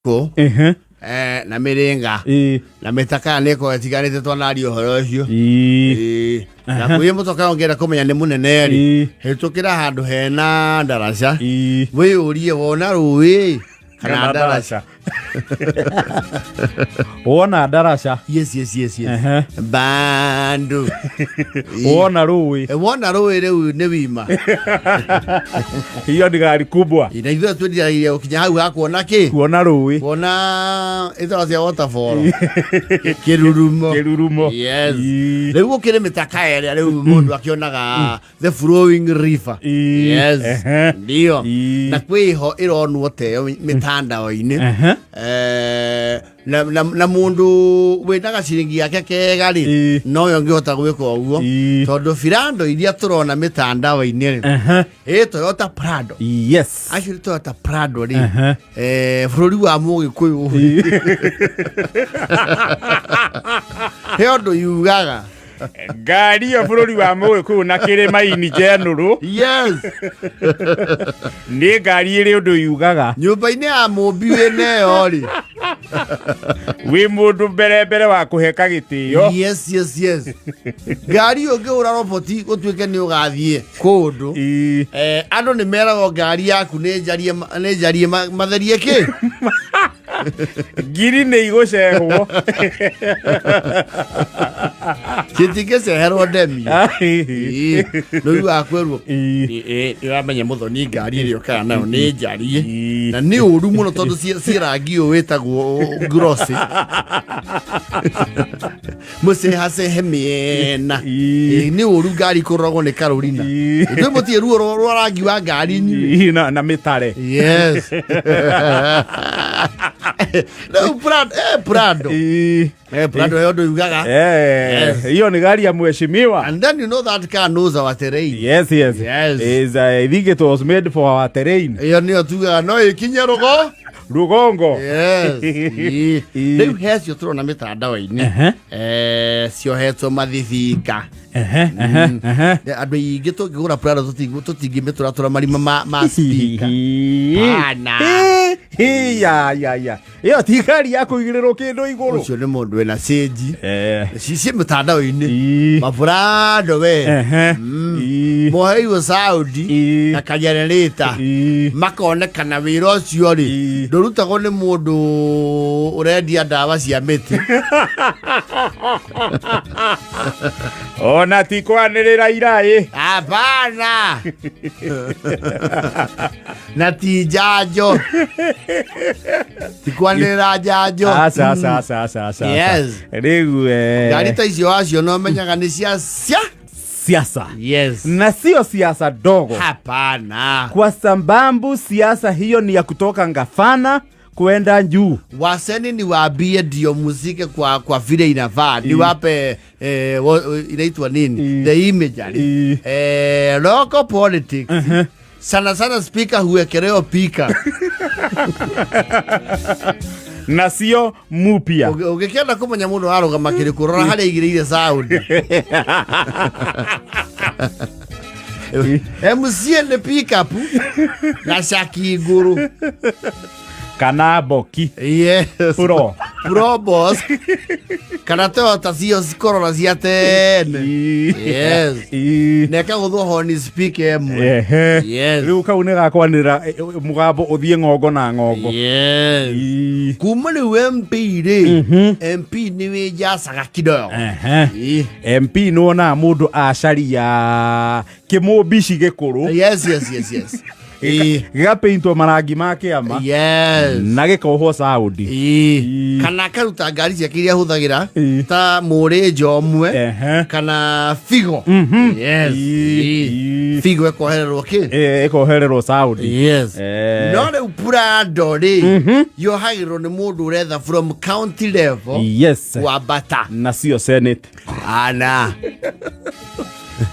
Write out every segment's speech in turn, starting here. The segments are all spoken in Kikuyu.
Kũ na mĩrĩnga na mĩtakaya nĩ ĩkoragwo ĩtiganĩte, twanaria ũhoro ũcio. Ĩĩ. Na kwĩ mũtoka ũngĩenda kũmenya nĩ mũnene rĩ, hĩtũkĩra handũ hena ndaraca, wĩyũrie wona rũĩ kana ndaraca. Wona ndaraca. Yes. Bandu. Wona rũĩ. Wona rũĩ rĩu nĩ wima. Hiyo ni gari kubwa. Na ithuĩ twĩriragĩria gũkinya hau ha kuona kĩ? Kuona rũĩ. Kuona ĩtara cia waterfall, kĩrurumo. Kĩrurumo. Yes. Rĩu gũkĩrĩ mĩtaka ĩrĩa rĩu mũndũ akĩonaga the flowing river. Yes. Ndio. Na kwĩ ho ĩronwo teyo mĩtandao-inĩ. Na mũndũ wĩna gaciringi gake kega rĩ, nowe ũngĩhota gwĩka ũguo, tondũ birando iria tũrona mĩtandao-inĩ rĩ, ĩ Toyota Prado. Actually Toyota Prado rĩ, bũrũri wa Mũgĩkũyũ he ũndũ yugaga. Ngari ĩyo bũrũri wa Mũgĩkũyũ na kĩrĩma-inĩ njenũrũ. Nĩ ngari ĩrĩ ũndũ yugaga. Nyũmba-inĩ ya mũmbi wĩneyo rĩ, wĩ mũndũ mbere mbere wa kũheka gĩtĩo. Yes, ngari ũngĩgũra roboti gũtuĩke nĩ ũgathiĩ kũndũ, andũ nĩ meragwo ngari yaku nĩ njarie, nĩ njarie matherie kĩ. Ngiri nĩ igũcehwo. Gĩtingĩceherwo ndemi. Rĩu wakwĩrwo nĩ ũramenya mũthoni ngari ĩrĩa ũkaga nayo nĩ njarie na nĩ ũru mũno tondũ ciĩ rangi ũyũ wĩtagwo glossy, mũcehacehe mĩena. Nĩ ũru ngari kũroragwo nĩ Carolina. Ithuĩ mũtiĩ ruo rwa rangi wa ngari inyuĩ. Na mĩtare. Yes, rĩu Prado, Prado. Prado he ũndũ yugaga. Hiyo ni gari ya mheshimiwa. And then you know that car knows our terrain. Yes. Yes. Is, I think it was made for our terrain. Ĩyo nĩyo tugaga no ĩkinye rũgo Rugongo. Yes. Rĩu hecio tũrona mĩtandao-inĩ, ciohetwo mathibika. Ehe, ehe, ehe. Andũ aingĩ tũngĩgũra Prado tũtingĩmĩtũratũra marima ma speaker. Pana. Hi, ya ĩyo ti ngari ya kũigĩrĩrwo kĩndũ igũrũ. Ũcio nĩ mũndũ wĩna cĩnji cici mĩtandao-inĩ maburando we. Moheirwo Saudi na kajenereta makonekana wĩra ũcio rĩ, ndũrutagwo nĩ mũndũ ũrendia ndawa cia mĩtĩ. Ona ti kwanĩrĩra iraĩ. Hapana, na ti njanjo, ti kwanĩrĩra njanjo. Aca, aca, aca, aca, aca. Rĩu Ngari ta icio wacio no menyaga nĩ cia siasa. Na sio siasa dogo. Hapana. Kwa sababu siasa hiyo ni ya kutoka ngafana kwenda juu. Waseni niwaambie ndio muzike kwa vile inafaa, niwape inaitwa nini, the imagery. Local politics sana sana speaker huwekelewa pika. Na sio mupya. Ũngĩkĩenda kũmenya mũndũ arũgama kĩrĩkũ, rora harĩa aigĩrĩire sound. MCA nĩ pickup na caki ngũrũ. Kana boki. Pro. Probox kana Toyota cio Corolla cia tene. Na ĩkagũthwo horn speaker ĩmwe. Rĩu kau nĩ gakwanĩrĩra mũgambo ũthiĩ ng'ongo na ng'ongo. Kuma rĩu MP rĩ, MP nĩ wĩnjacaga kidogo. MP nĩ wonaga mũndũ acaria kĩmũmbici gĩkũrũ. Yes. Gĩgapeintwo marangi ma kĩama na gĩkohwo saudi. Kana akaruta ngari ciake iria ahũthagĩra ta mũrĩnjo ũmwe kana figo. Figo ĩkohererwo kĩ? Ĩkohererwo saudi. No rĩu Prado rĩ, yohagĩrwo nĩ mũndũ ũretha from county level kwambata. Na sio senate. Ana.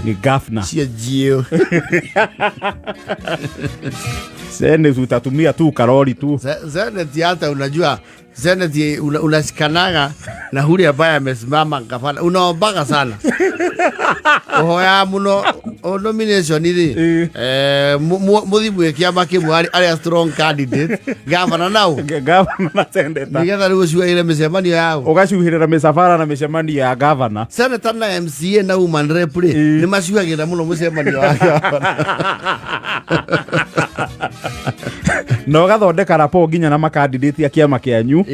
Ni gavana. Cio njiũ. Senate utatumia tu karori tu. Senate hata unajua senate unashikanaga na huri ambaye amesimama gavana, unaombaga sana, uhoya muno. O nomination rĩ, mũthi mwĩ kĩama kĩmwe arĩa strong candidate, gavana nau. Gavana na senator. Nĩgetha rĩu ũcuaĩre mĩcemanio yao. Ũgacuhĩrĩra mĩcabara na mĩcemanio ya gavana. Senator na MCA na woman rep rĩ, nĩ macuagĩra mũno mũcemanio wa gavana. Na ũgathondeka rapo nginya na makandidate a kĩama kĩanyu,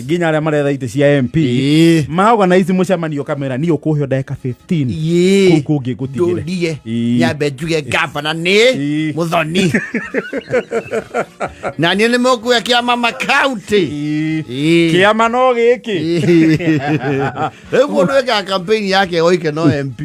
nginya arĩa maretha itĩ cia MP, maorganize mũcemanio kamera niĩ ũkũheo ndagĩka 15 kũu kũngĩ ngũtigĩre. Ndũrie nyambe njuge gavana nĩ Muthoni na niĩ nĩ mũkuya kĩama makaunti. Kĩama no gĩkĩ. Rĩu mũndũ ekaga campaign yake oike no MP.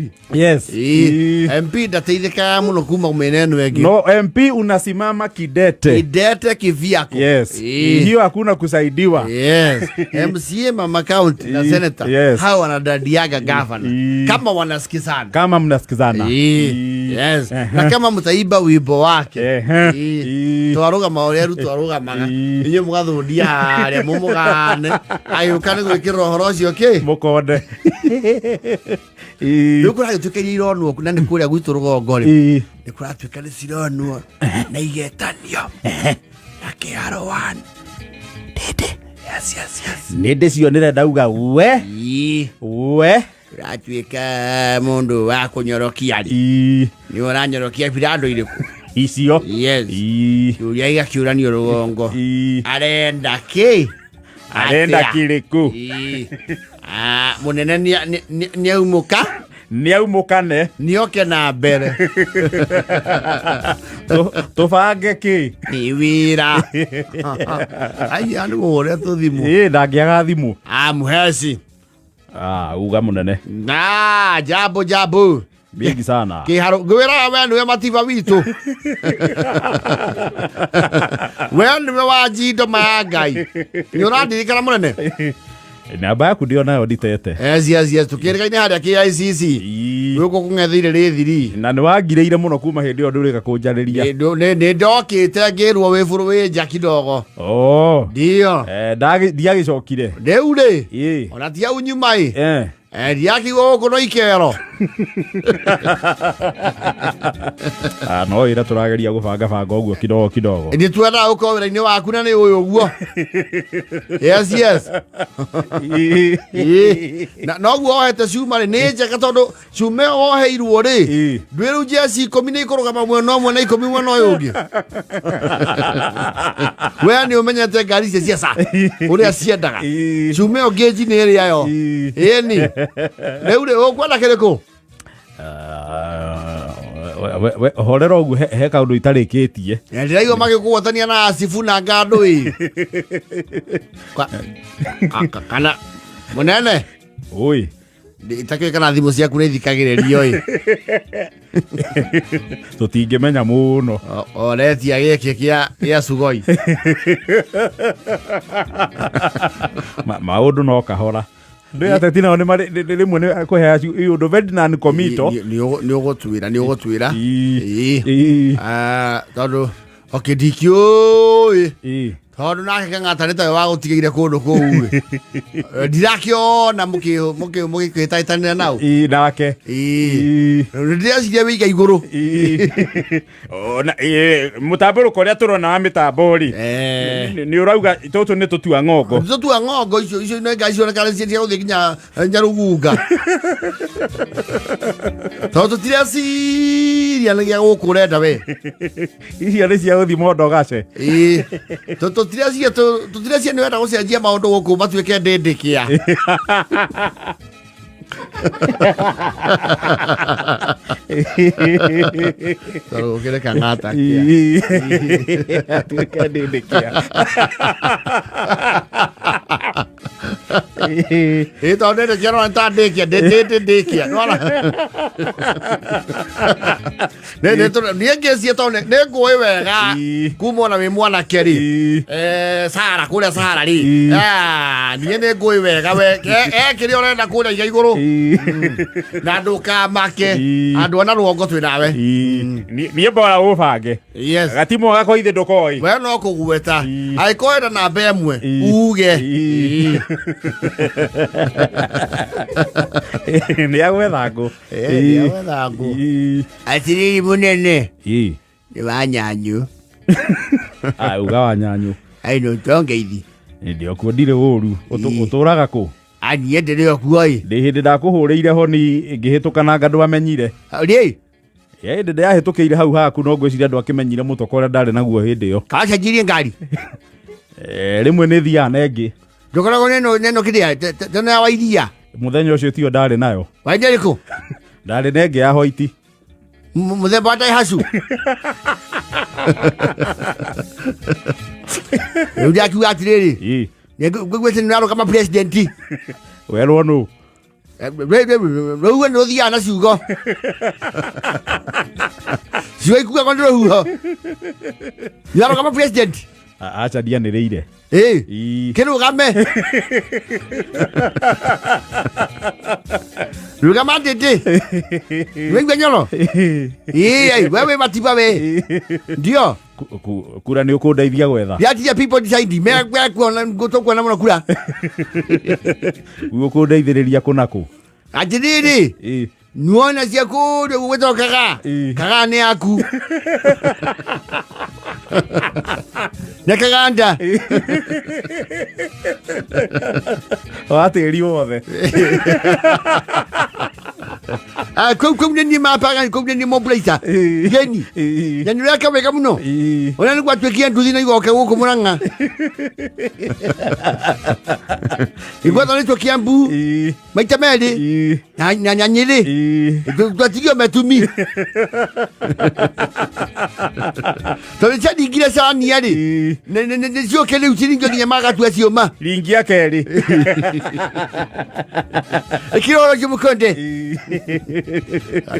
MP ndateithĩkaga mũno kuma mĩena ĩno ĩngĩ. No MP unasimama kidete. Kidete kivyako. Hiyo hakuna kusaidiwa. Yes. MCA, mama county na senator, hao wanadadiaga governor kama wanasikizana. Kama mnasikizana. Yes. Na kama mtaiba wimbo wake. Twarũgama ũrĩa Ruto arũgamaga, inyuĩ mũgathũndia harĩa mũmũgane agĩũka nĩ gwĩkĩrĩra ũhoro ũcio kĩ mũkonde. Rĩu kũragĩtuĩka iria ironwo na nĩ kũrĩa gwitũ rũgongo rĩ, nĩ kũratuĩka nĩ cironwo na igetanio na kĩharo one. Yes, yes, yes. Nĩ ndĩcionire ndauga we we. Ũratuĩka mũndũ wa kũnyorokia rĩ, nĩ ũranyorokia birando irĩkũ? Icio. Yes. Kĩũria gĩgakĩũranio rũgongo. Arenda kĩ? Arenda Atĩa? kĩrĩkũ? Mũnene nĩaumũka. Nĩaumũkane. Nĩoke na mbere. Tũbange kĩ? Nĩ wĩra. Aya nĩ ũrĩa tũthimũ. Ndangĩaga thimũ. Mũheci. Uga mũnene. Na, jambo jambo. Mingi sana. Kĩharo, ngwĩraga we nĩwe matiba witũ. We nĩwe wa njindo ma Ngai. Nĩ ũrandirikana mũnene? Namba yaku ndio nayo nditete. Yes, yes, yes. Tukĩrĩkaine harĩa KICC. Gũkũ kũng'etheire rĩthiri. Na nĩ wangirĩire mũno kuma hĩndĩ ĩyo ndũrĩka kũnjarĩria. Nĩ ndokĩte ngĩrwo wĩ bũrũ wĩ nja kidogo. Ndio. Ndiagĩcokire. Rĩu rĩ. Ona ti hau nyuma ĩ. Ndiakiuga gũkũ no ikero. No wĩra tũrageria gũbanga banga ũguo kidogo kidogo. Nĩ twendaga gũkorwo wĩra-inĩ waku na nĩ ũyũ ũguo. Yes, yes. Na noguo wohete cuma rĩ, nĩ njega tondũ cuma ĩyo woheirwo rĩ, ndwĩ rĩu njeci 10 nĩ ikũrũgama mwena ũmwe na 10 mwena ũyũ ũngĩ. We nĩ ũmenyete ngari icio cia ca ũrĩa ciendaga. Cuma ĩyo ngĩnji nĩ ĩrĩa yo. Ĩni. Rĩu rĩ, ũkwenda kĩrĩkũ? Horera ũguo he kaũndũ itarĩkĩtie. Ndĩraigua magĩkũgwatania na Asifu na ngandũ ĩ. Kana mũnene. Oi. Itakĩũĩ kana thimũ ciaku nĩ ithikagĩrĩrio ĩ. Tũtingĩmenya mũno. Oretia gĩkĩ gĩa Sugoi. Maũndũ no kahora. Ndĩ ateti nao nĩ marĩ rĩmwe nĩ kũhea ũndũ Ferdinand Komito. Nĩ ũgũtuĩra, nĩ ũgũtuĩra. Tondũ okay, ndikĩũĩ. Tondũ nake Kang'ata nĩ tawe wagũtigĩire kũndũ kũu ĩ. Ndirakĩona mũgĩkĩhĩtahĩtanĩra nao. Nake. Ndĩreciria wĩiga igũrũ. Ona, mũtambũrũko ũrĩa tũrona wa mĩtambo rĩ, nĩ ũrauga tũtũ nĩ tũtua ng'ongo. Tũtua ng'ongo icio, icio nĩ ngai cionekana cia gũthiĩ nginya Nyarugunga. Tondũ tũtireciria nĩ gĩa gũkũ ũrenda we. Icio nĩ cia gũthiĩ mondo gace. Tũtireciria nĩ wenda gũcenjia maũndũ gũkũ matuĩke ndĩndĩkĩa. Tondũ ũkĩrĩ Kang'ata kĩa. Atuĩke ndĩndĩkĩa. Tondũ ndĩndĩkĩa no nĩ ta ndĩkia, ndĩndĩkĩa. Nĩwona? Niĩ ngĩcie tondũ nĩ ngũĩ wega kuma ona wĩ mwanake rĩ. Sara, kũrĩa Sara rĩ. Niĩ nĩ ngũĩ wega we. Kĩrĩa ũrenda kũrĩa iga igũrũ. Na ndũkamake. Andũ ana rũgongo twĩ nawe. Niĩ bora ũbange. Yes. Gatimũ gakwa ithe ndũkoĩ. We no kũgweta. Angĩkorwo wenda namba ĩmwe, uge. Nĩ agwetha ngũ. Nĩ agwetha ngũ. Atiriri munene. Nĩ wa nyanyu. Ah, uga wa nyanyu. Ai no tonge ithi. Ndĩ okuo ndirĩ ũru. Ũtũraga kũ? Aniĩ ndĩrĩ okuo ĩ. Ndĩ hĩndĩ ndakũhũrĩire honi ngĩhĩtũka na anga ndwamenyire. Rĩ. Hĩndĩ ndĩrahĩtũkĩire hau haku no ngwĩciria ndwakĩmenyire mũtoko ũrĩa ndarĩ naguo hĩndĩ ĩyo. Kacenjirie ngari. Rĩmwe nĩ thiaga na ĩngĩ. Ndũkoragwo neno neno kĩrĩa teno ya wairia. Mũthenya ũcio tiyo ndarĩ nayo. Wairia rĩkũ? Ndarĩ na ĩngĩ ya hoiti. Mũthemba wa Daihatsu. Rĩu ndakiuga atĩrĩrĩ. Ngwĩte nĩ ũrarũgama president. Werwo nũ? Rĩu we nĩ ũthiaga na ciugo. Ciugo ikuagwo nĩ rũhuho. Nĩ ũrarũgama president. Aca ndianĩrĩire. Ĩ. Kĩrũgame. Rũgama ndĩndĩ. Nĩwaigua Nyoro? Ĩ, ai, we wĩ matiba we. Ndio. Kura nĩ ũkũndeithia gwetha. Let the people decide. Me kuona tũkuona mũno kura. Ũkũndeithĩrĩria kũ na kũ? Atĩrĩrĩ. Nuona cia kũrĩa gwĩtwo kaga. Kaga nĩ yaku. Na kaganda. Wa tĩri wothe. Ah, kũu kũu nĩ niĩ mapaga kũu nĩ niĩ mobilizer. Geni. Na nĩ ũreka wega mũno. Ona nĩ gwatuĩkia nduthi na igoke gũkũ Mũrang'a. Igwathanĩtwo Kiambu maita merĩ na Nyĩrĩ. Twatigio metumi. Tondũ ciaringire cania rĩ. Nĩ ciũke rĩu ciringio nginya magatua ciũma. Ringia kerĩ. Ĩkĩra ũhoro ũcio mũkonde.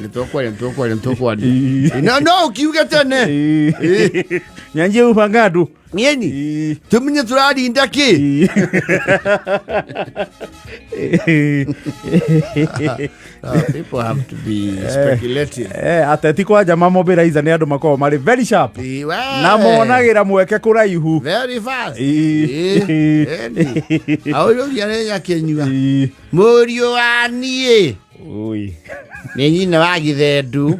Nĩ tũkwaria, nĩ tũkwaria. No no ũkiuge tene. Nyanjie ubanga andũ. Ng'eni. Tumenye tũrarinda kĩ. People have to be speculative. Ateti kwanja mamobilizer nĩ andũ makoragwo marĩ very sharp. Na monagĩra mweke kũraihu. Very fast. Aũrũgia nĩ nyakĩnyua. Mũriũ wa niĩ. Ui. Nĩ nyina wa gĩthendu.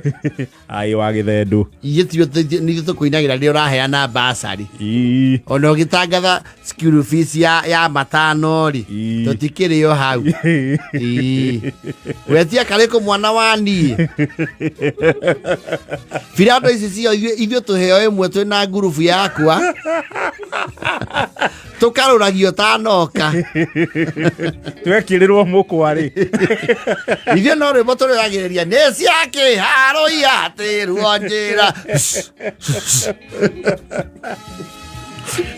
Ai wa gĩthendu. Ithuĩ nithuĩ tũkũinagĩra rĩrĩa ũraheana basarĩ. Ona ũgĩtangatha school fees ya matano rĩ, tũtikĩrĩ o hau. Wetia karĩkũ mwana wa niĩ? Birando ici cio ithuĩ tũheo ĩmwe twĩna ngurubu yakwa. Tũkarũragio tanoka. Twekĩrĩrwo mũkwa rĩ. Ithuĩ no rwĩmbo tũrĩragĩrĩria nĩ cia kĩharo iatĩrwo njĩra.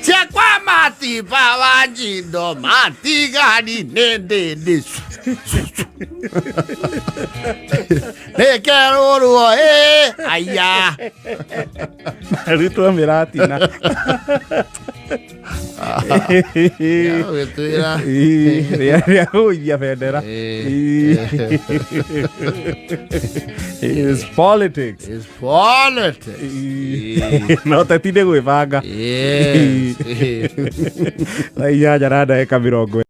Ciakwa matiba wa njindo matigani nĩ ndĩndĩ. Nĩkerũrwo ĩ aya. Rĩtwa mĩratina. Gĩtwĩra. Rĩa gũithia bendera. It's politics. It's politics. No teti nĩ gwĩbanga. Yes. Thaa 8 na ndagĩka 20.